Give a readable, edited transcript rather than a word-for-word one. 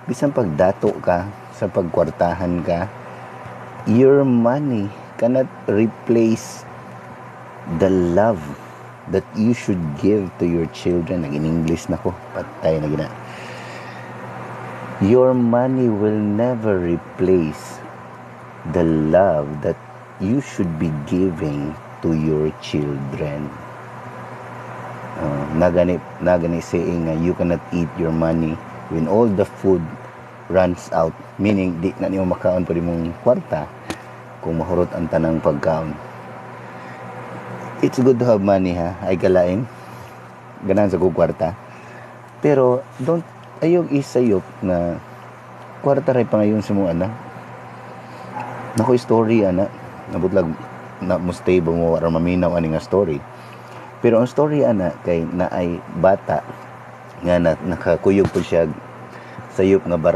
Bisan pagdato ka, sa pagkwartahan ka, your money cannot replace the love that you should give to your children. Nag-in English na ko. Patay na gina. Your money will never replace the love that you should be giving to your children. Nagani saying nga you cannot eat your money when all the food runs out, meaning di na nimo makaon pa mong kwarta kung mahurot ang tanang pagkaon. It's good to have money, ha, ay kalain ganahan sa kog kwarta, pero don't ayog isayop na kwarta ray pangayon sa mong anak. Nako, story ana, nabutlag na mo stable mo aron maminaw ani nga story. Pero ang story ana kay naay bata nga na, nakakuyog po siya sayop nga barko.